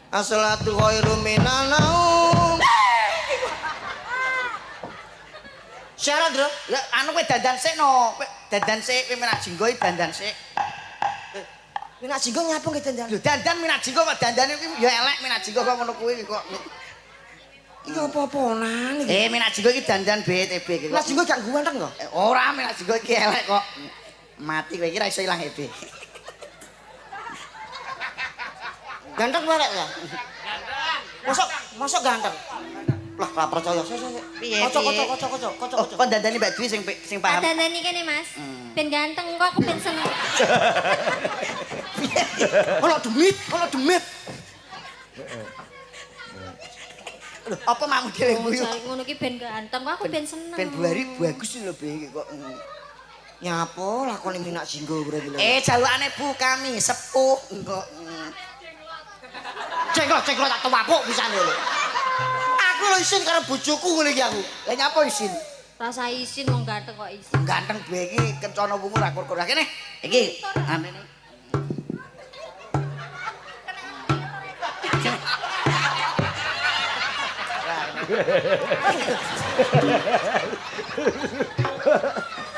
As-salatu khairum minan naum. Syarat, Bro. Lah anu kowe dandan sik no. Dandan sik kowe Minak Jinggo iki dandan sik. Minak Jinggo nyapa nggih dandan? Lho dandan Minak Jinggo kok dandane kuwi ya elek Minak Jinggo kok ngono kuwi kok. Iki apa-apanan iki? Minak Jinggo iki dandan BTB iki kok. Minak Jinggo gak ganteng kok. Ora Minak Jinggo iki elek kok. Mati kowe iki ra iso ilang EB. Ganteng wae rek ya? Mosok mosok ganteng. Lah ora percaya. Piye? Kocok kocok kocok kocok kocok. Oh, kon dandani Mbak Dwi sing sing paham. Dandani kene, Mas. Ben ganteng kok aku ben seneng. Ono demit, ono demit. Lho, apa makmu dhewe guyu? Ngono ki ben ganteng kok aku ben seneng. Ben buari bagus lho be iki kok. Nyapa lakone Minak Jinggo berarti lho. Jalukane Bu kami sepuh kok. Cengklok cengklok tak tewapuk pisan lho. Aku lho isin karo bojoku ngene iki aku. Lah nyapa isin? Rasa isin wong ganteng kok isin. Ganteng gue iki kencana wungu ra kur-kur. Kene. Iki amene.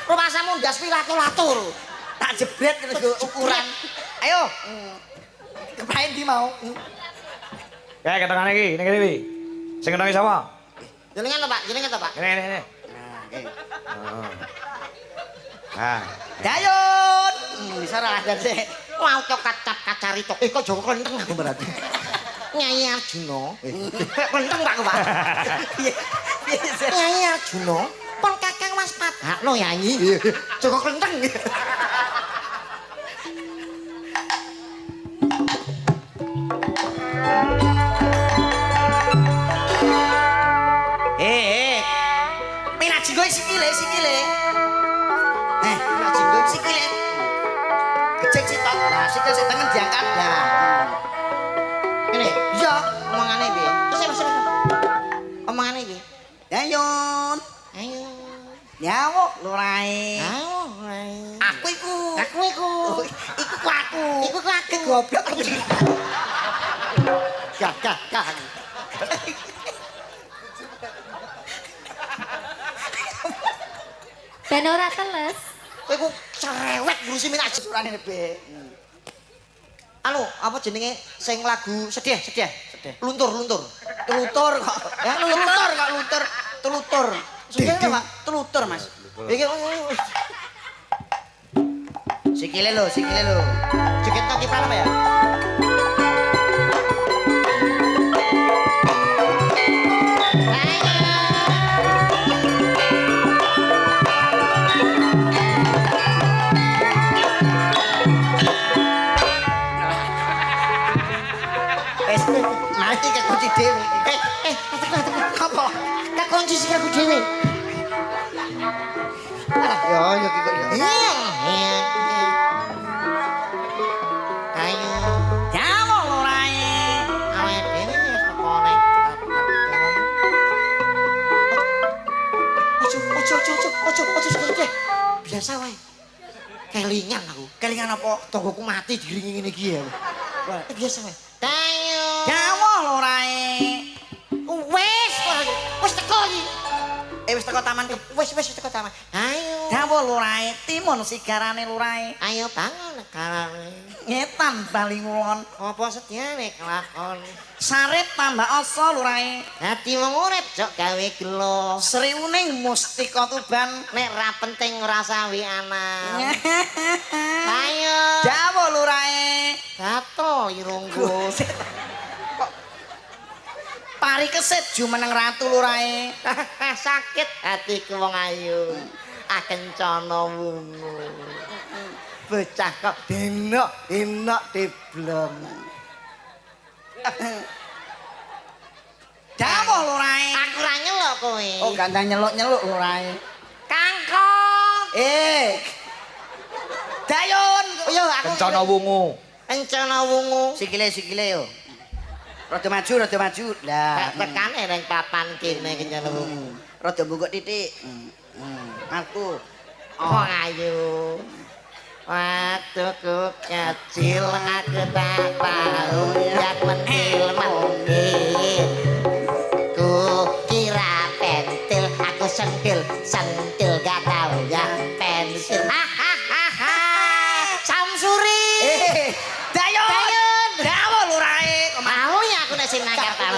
Rumasamu ndas kuwi lato-lato. Tak jebret terus nggo ukuran. Ayo. Kepaen ndi mau? Kayak ketengane iki, ning kene iki. Sing kentongi sapa? Jenengan to, Pak? Jenengan to, Pak? Kene kene kene. Nah, oke. Nah. Dayun. Bisa ra lancar sik. Wah, cok kacap kacari tok. Kok Jawa klenteng aku berarti. Nyai Arjuna. Klenteng Pak, Pak. Piye? Piye? Nyai Arjuna, pon Kakang waspadakno Yayi. Jawa klenteng. Minak Jinggo sikile, sikile. Minak Jinggo sikile. Gejek sitok. Lah, sikil sik tengen diangkat. Lah. Ngene. Iya, Omongane piye? Terus terus. Omongane piye? Dayun. Ayo. Nyawuk lurae. Ayo. Aku iku. Aku iku. Iku ku aku. Iku ku aku. Goblok. Gah gah gah. Ben ora teles. Kowe iku cerewet ngurusi Minak Jinggo. Surane be. Anu, apa jenenge sing lagu sedih, sedih. Sedih. Luntur, luntur. Telutur kok. Ya, Telutur kok luntur. Telutur. Sedih Pak. Telutur, Mas. Iki Sikile lho, sikile lho. joget kaki apa ya? Wis mati kekunci dhewe. Apa? Kekunci sing aku dhewe. Alah, yo yo iki kok yo. Iya, iya. Ayo, Jawa lurae. awake dhewe wis teko ning Ojo, ojo, ojo, ojo, ojo, ojo sekali. Biasa wae. Kelingan aku. Kelingan apa? Tonggoku mati diringi ngene iki ya. Biasa wae. Ayo. Jawa lurae. Wes, wis teko iki. Wis teko taman ke. Wis wis teko taman. Ayo. Jawa lurae, timun sigarane lurae. Ayo bangun negarane. Ngetan bali ngulon. Apa setyane kelakon? Sarip tambah asa lurae. Dadi wong urip jok gawe gelo. Sriuning mustika Tuban. Nek ra penting ora sawi anak. Ayo. Jawa lurae. Gatel irungku. Pari kesit jumeneng ratu lurae. Sakit hatiku wong ayu. Ah kencana wungu. Bocah kok denok denok deblong. Jawa lurae. Aku ora nyeluk kowe. Oh, gandang nyeluk-nyeluk lurae. Kangkung. Dayun. Yo aku Kencana wungu. Kencana wungu. Sikile sikile yo. Rada maju, rada maju. Lah, tekane ning papan kene kencana wungu. Rada mbungkuk titik. Aku. Wong ayu. Waktu ku kecil aku tak tahu.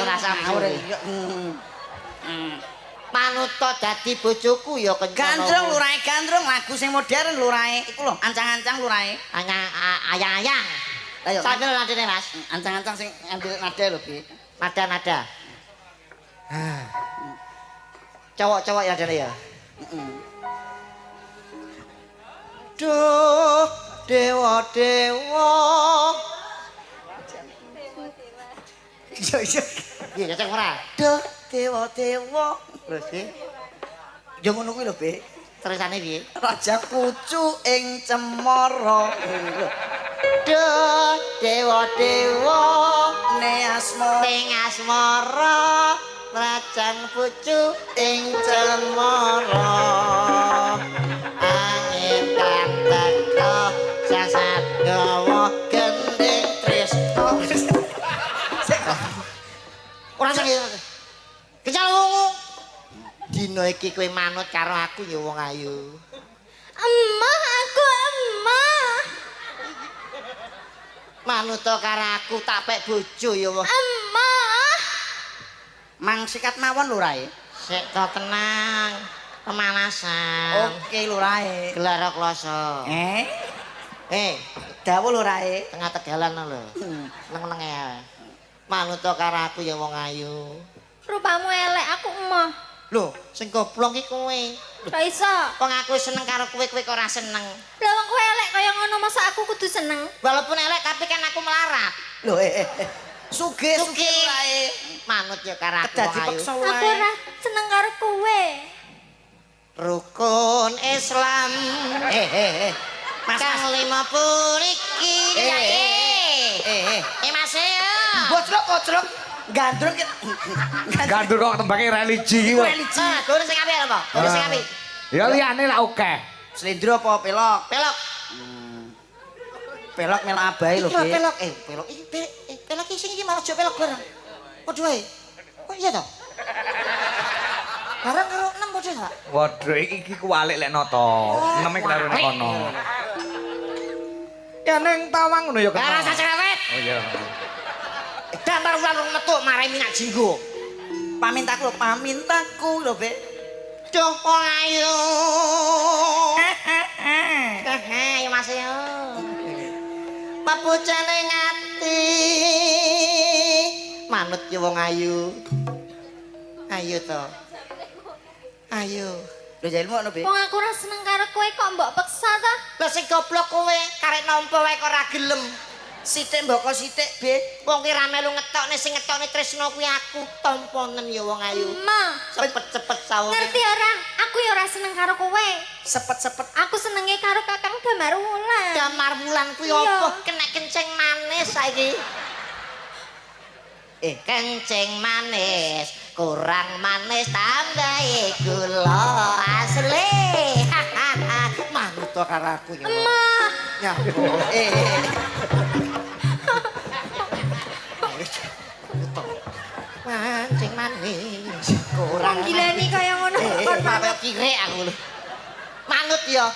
Ora Ngawur. sampe. Manuta dadi bojoku ya Kencana. Gandrung lurahe gandrung lagu sing modern lurahe. Iku lho, ancang-ancang lurahe. Ayang-ayang. Ayo. Sambil nadene, Mas. Ancang-ancang sing ngambil nada lho, Bi. Nada-nada. Cowok-cowok ya nadene ya. Heeh. Duh, dewa-dewa. Iya, iya. Piye cocok ora? Duh, dewa-dewa. Terus piye? Ya ngono kuwi lho, Bi. Terusane piye? Raja kucu ing cemara. Duh, dewa-dewa Ne asma ning asmara rajang pucu ing cemara. Angin kang teka sasat gawa gending tresna. Ora sing Kecal wungu. Dina iki kowe manut karo aku ya wong ayu. Emah aku emah. Manut karo aku tak pek bojo ya wong. Emah. Mang sikat mawon lurahe. Sik to tenang. Pemanasan. Oke lurahe. Gelar kloso. Eh, Eh, dawuh lurahe. tengah tegalan lho. Neng-neng ae. Manut karo aku ya wong ayu. Rupamu elek aku emoh. Lho, sing goblok iki kowe. Kok iso? Wong aku seneng karo kowe, kowe kok ora seneng. Lah wong kowe elek kaya ngono masa aku kudu seneng? Walaupun elek tapi kan aku melarat. Lho eh. Sugih sugih lurahe. Manut ya karo aku Kedah wong ayu. dipeksa Aku lurahe. ora seneng karo kowe. Rukun Islam. Eh. Mas, Kang mas. lima puriki. Eh. Mas ya. Bocrok kocrok gandrung ki. Gandrung kok tembange religi iki kok. Religi. Ah, guru sing apik apa? Guru sing apik. Ya liyane lak akeh. Slendro apa pelok? Pelok. Pelok melok abahe lho, Iki lho Bi. pelok. Pelok iki pelok iki sing iki malah aja pelok bareng. Padha wae. Oh iya to. Bareng karo 6 padha ta? Waduh iki iki kuwalik lek nata. Eneme kleru nek kono. Ya ning tawang ngono ya Lah kena. rasa cerewet. Oh iya. Damar wulan rong metu marai minak jinggo. Pamintaku lho, pamintaku lho, Bi. Duh wong ayu. Ayo Mas yo. Papucane ngati. Manut ya wong ayu. Ayo to. Ayo. Lho jailmu ngono, Bi. Wong aku ora seneng karo kowe kok mbok peksa ta? Lah sing goblok kowe karek nampa wae kok ora gelem. Sithik mboko sithik, Bi. Wong ki ra melu ngetokne sing ngetokne tresno kuwi aku tamponen ya wong ayu. Emah. Cepet-cepet sawone. Ngerti ora? Aku ya ora seneng karo kowe. Sepet-sepet. Aku senenge karo Kakang Damar Wulan. Damar Wulan kuwi Iya. apa? Kena kencing manis saiki. Kencing manis, kurang manis tambahi gula asli. Manut to karo aku ya. Emah. Nyapa? Mancing manis, kurang Wong gilani kaya ngono kon Kaya kirek aku lho. Manut ya.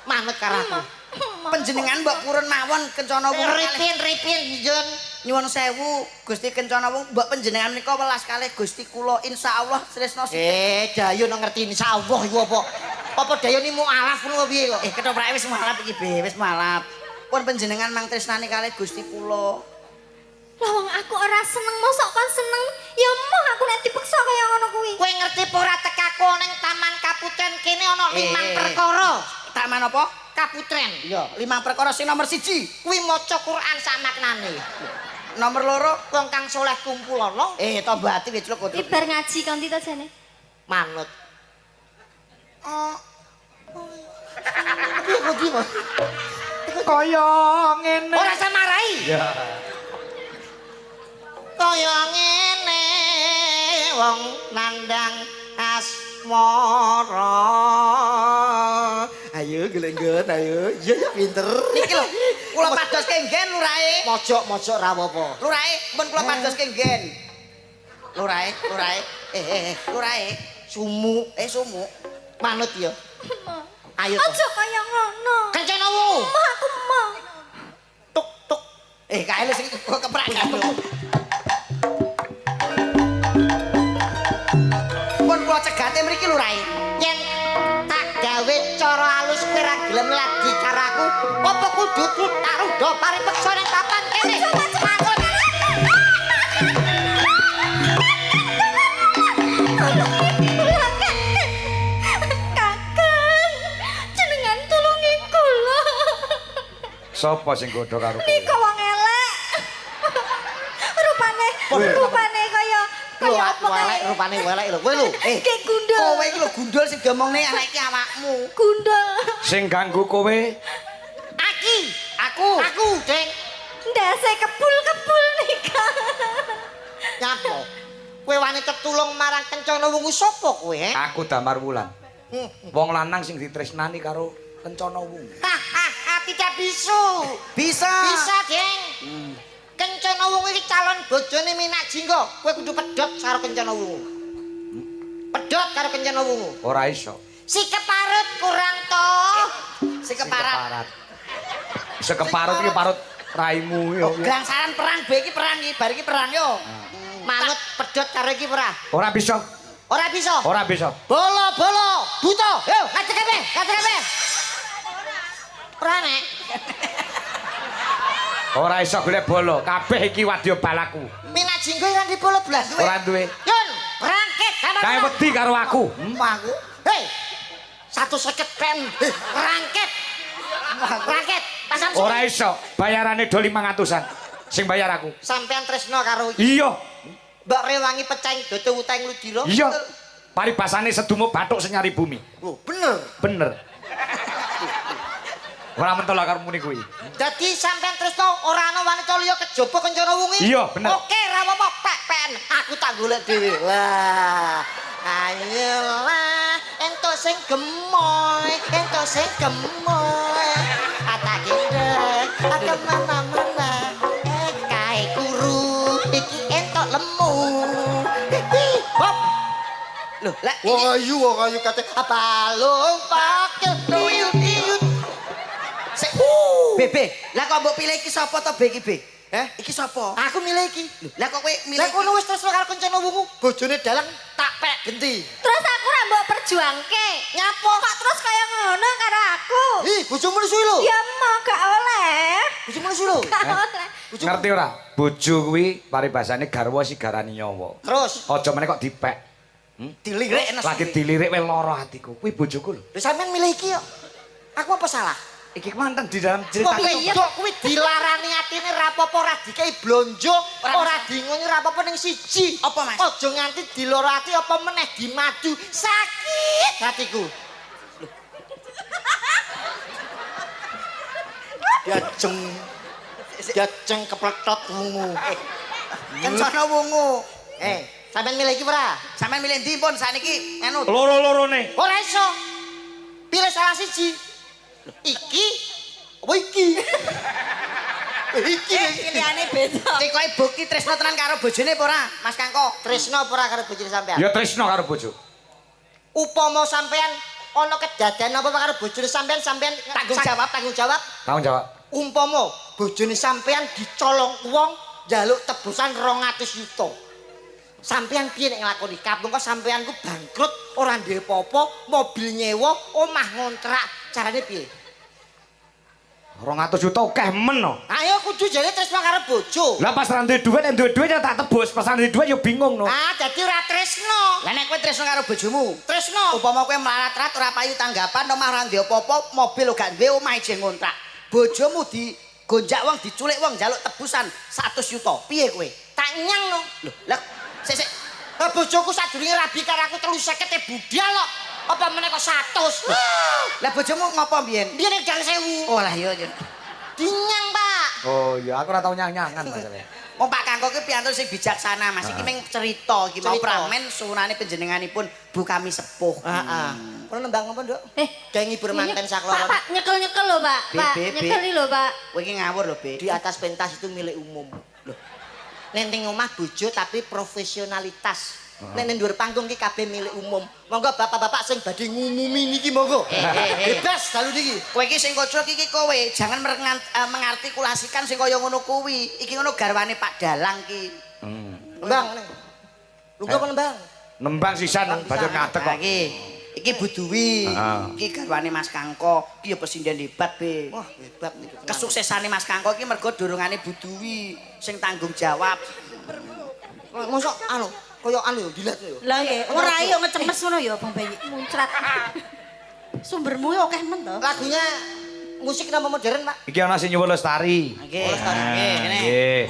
Manut karo aku. Panjenengan mbok purun mawon Kencana Wungu kalih. Ripin ripin Jun. Nyuwun sewu Gusti Kencana Wungu mbok panjenengan menika welas kalih Gusti kula insyaallah tresna sithik. Dayo no ngerti insyaallah iku apa? Apa dayo ni mualaf ngono piye kok? Ketoprake wis mualaf iki, Be, wis mualaf. Pun panjenengan mang tresnane kalih Gusti kula. Lah wong aku ora seneng, mosok kon seneng? Ya emoh aku nek dipeksa kaya ngono kuwi. Kowe ngerti apa ora tekaku ning Taman Kaputren kene ana limang perkara. Taman apa? Kaputren. Iya, 5 perkara sing nomor 1. Kuwi maca Quran sak maknane. Nomor 2, Wong kang soleh kumpul ana tombo ati wis celuk. Iki bar ngaji kon to jane. manut. Oh, Piye kok piye? Kaya ngene. Ora usah marahi. Ya. Kaya ngene wong nandang asmara. Ayo golek-golek ayo. Iya ya pinter. Niki lho, kula padoske nggen lurahe. Mojok-mojok ra apa-apa. Lurahe, mun kula padoske nggen. Lurahe, lurahe. Lurahe. Sumu Sumu. manut ya. Ayo to. Aja kaya ngono. Kencana wungu. Emoh aku emoh. Tuk tuk. Kae lho sing keprak lho. Apa kudu tarudha paripeksa ning papan kene? Manut. Kakang, jenengan tulungi kula. Sopo sing godho karo kowe? Nika wong elek. Rupane, rupane kaya Lho, kaya apa elek kae? rupane elek lho. Kowe lho. Eh, Kayak gundul. Kowe iki lho gundul sing diomongne anak iki awakmu. Gundul. Sing ganggu kowe Aki, Aku. aku, Deng. Ndase kebul-kebul nika. Nyapa? Kowe wani tetulung marang Kencana Wungu sapa kowe, he? aku Damar Wulan. Wong lanang sing ditresnani karo Kencana Wungu. Hahaha, tidak bisa. Bisa. Bisa, Deng. Kencana Wungu iki calon bojone Minak Jingga. Kowe kudu pedhot karo Kencana Wungu. Pedhot karo Kencana Wungu. Ora iso. Si keparut kurang to. Si keparat. Sekeparut iki parut raimu yo. Oh, gelangsaran perang be iki perang iki, bar iki perang yo. Manut pedhot karo iki ora? Ora bisa. Ora bisa. Ora bisa. Bolo-bolo buta. Yo, ngadeg kabeh, ngadeg kabeh. Ora nek. Ora iso golek bolo. Kabeh iki wadya balaku. Minak Jingga ora ndek bolo blas. Ora duwe. Yun, berangkat kamar. Kae wedi karo aku. Aku. Hei. 150 pen. Rangket. Rangket. Pasang Ora iso. Bayarane do 500-an. Sing bayar aku. Sampean tresno karo iki. Iya. Mbok rewangi pecahing dodo utang ludira. Iya. Paribasane sedumo bathuk senyari bumi. Lho, bener. Bener. Ora mentol karo muni kuwi. Dadi sampean tresno ora ana wanita liya kejaba Kencana Wungi. Iya, bener. Oke, ra apa-apa, pek-peken. Aku tak golek dhewe. Wah. Ayolah, entuk sing gemoy, entuk sing gemoy. Ata gendeng, ata mana-mana. Kae kuru iki entuk lemu. Hop. Lho, lah Wong ayu, wong ayu kate balung pakil tuyut-tuyut. sik. Bebe, lah kok mbok pilih iki sapa to Be iki Be? Eh? Iki sapa? Aku milih iki. Lho, lah kok kowe milih? Lah kono wis tresno karo Kencana Wungu, bojone dalang tak pek genti. Terus aku ora mbok perjuangke. Nyapa? Kok terus kaya ngono karo aku? Ih, bojomu nesu lho. Ya emoh gak oleh. Bojomu nesu lho. Gak oleh. Bojomu. Ngerti ora? Bojo kuwi paribasane garwa sigarani nyawa. Terus Aja meneh kok dipek. Dilirik enes. Lagi dilirik wae lara atiku. Kuwi bojoku lho. lho sampean milih iki yo. Aku apa salah? Iki mantan di dalam cerita. Wong wedok kuwi dilarani atine ra apa-apa, ora dikei blonjo, ora dingoni ra apa-apa ning siji. Apa, Mas? Aja nganti diloro ati apa meneh dimadu. Sakit hatiku. Diajeng. Diajeng kepletot wungu. Kencana Wungu. Eh, sampean milih iki ora? Sampeyan milih ndi pun sakniki anu Loro-lorone. Ora iso. Pilih salah siji. Iki apa iki? Iki. Pilihane beda. Cekoke bukti tresno tenan karo bojone apa ora, Mas Kangko? Tresno apa ora karo bojone sampean? Ya tresno karo bojo. Upama sampean ana kedadean apa karo bojone sampean, sampean Tanggung jawab. tanggung jawab. Tanggung jawab. Umpama bojone sampean dicolong wong njaluk tebusan 200 yuta. Sampean piye nek nglakoni? Kapungkur sampean ku bangkrut, ora duwe apa-apa, mobil nyewa, omah ngontrak. Carane piye? 200 juta akeh men no. Ayo kudu jane tresno karo bojo. Lah pas ra duwe dhuwit, nek duwe dhuwit ya tak tebus, pas ra duwe dhuwit ya bingung no. Ah, dadi ora tresno. Lah nek kowe tresno karo bojomu, Tresno. upama kowe melarat-rat ora payu tanggapan, omah ora duwe apa-apa, mobil gak duwe, omah isih ngontrak. Bojomu digonjak wong, diculik wong njaluk tebusan 100 yuta. Piye kowe? Tak nyang no. Lho, lah sik sik Lah bojoku sadurunge rabi karo aku 350 e budal kok. Apa meneh kok 100? Lah bojomu ngopo mbiyen? Biyen nek gang 1000. Oh lah iya iya. Dinyang, Pak. Oh iya, aku ora tau nyang-nyangan masalahnya. Wong Pak Kangko ki piantun sing bijaksana, Mas. Iki mung cerita iki mau Cerita. pramen sunane panjenenganipun Bu kami sepuh. Heeh. Kono nembang apa, Nduk? Gawe ngibur manten sakloron. Pak, Pak, nyekel-nyekel lho, Pak. B, Pak, B, B. nyekeli lho, Pak. Kowe iki ngawur lho, Be. Di atas pentas itu milik umum. Loh. Nek ning omah bojo tapi profesionalitas. Nek ning dhuwur panggung ki kabeh milik umum. Monggo bapak-bapak sing badhe ngumumi niki monggo. Bebas dalu niki. Kowe iki sing kocrok iki kowe, jangan mengartikulasikan sing kaya ngono kuwi. Iki ngono garwane Pak Dalang ki. Nembang. Lungguh apa nembang? Nembang sisan banjur ngadeg kok. Iki. Iki Bu Dwi, Heeh. iki garwane Mas Kangko, iki ya pesinden hebat, Be. Wah, hebat iki. Kesuksesane Mas Kangko iki mergo dorongane Bu Dwi sing tanggung jawab. Mosok anu, kaya anu yo dilat yo. Lah nggih, ora yo ngecemes ngono ya Bang Bayi. Muncrat. Sumbermu ya akeh men to. Lagunya musik napa modern, Pak? Iki ana sing nyuwun lestari. Nggih. Lestari nggih, kene. Nggih.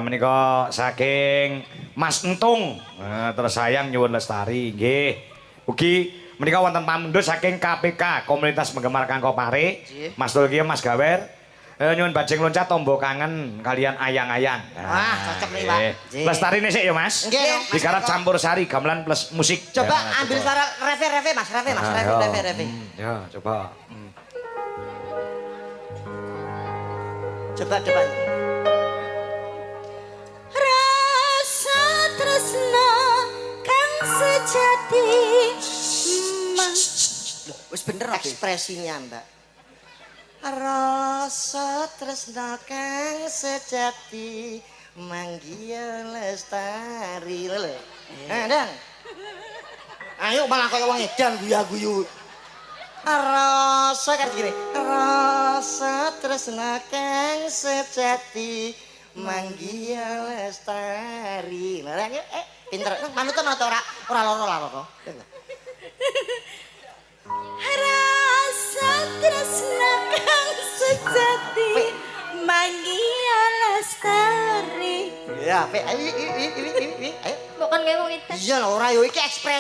Menika saking Mas Entung. Terus sayang nyuwun lestari nggih. Ugi menika wonten pamundhut saking KPK, Komunitas Penggemar Kangko Pare. Nggih. Mas Dulki Mas Gawer. Nyuwun bajing loncat tombo kangen kalian ayang-ayang. Wah, cocok nih, Pak. Nggih. Lestari sik ya, Mas. Nggih. Digarap campur sari gamelan plus musik. Coba Ya, ambil coba. suara refe-refe, Mas, refe, Mas, Ah, refe, yo. refe, refe. Ya, coba. Coba, coba. Rasa tresna kang sejati mang Loh, wis bener Be. Ekspresinya, Mbak. Rasa tresna kang sejati manggiya lestari lho. Eh, Ndang. Ayo malah kaya wong edan guya-guyu. Rasa kan gini. Rasa tresna kang sejati manggiya lestari. Lah pinter. Manut atau ora ora loro lah loro. Rasa tresna kang sejati manggiya lestari. Ya, ayo, ayo, ayo, ayo, ayo. Bukan kayak wong edan. Iya lah ora yo iki ekspresi.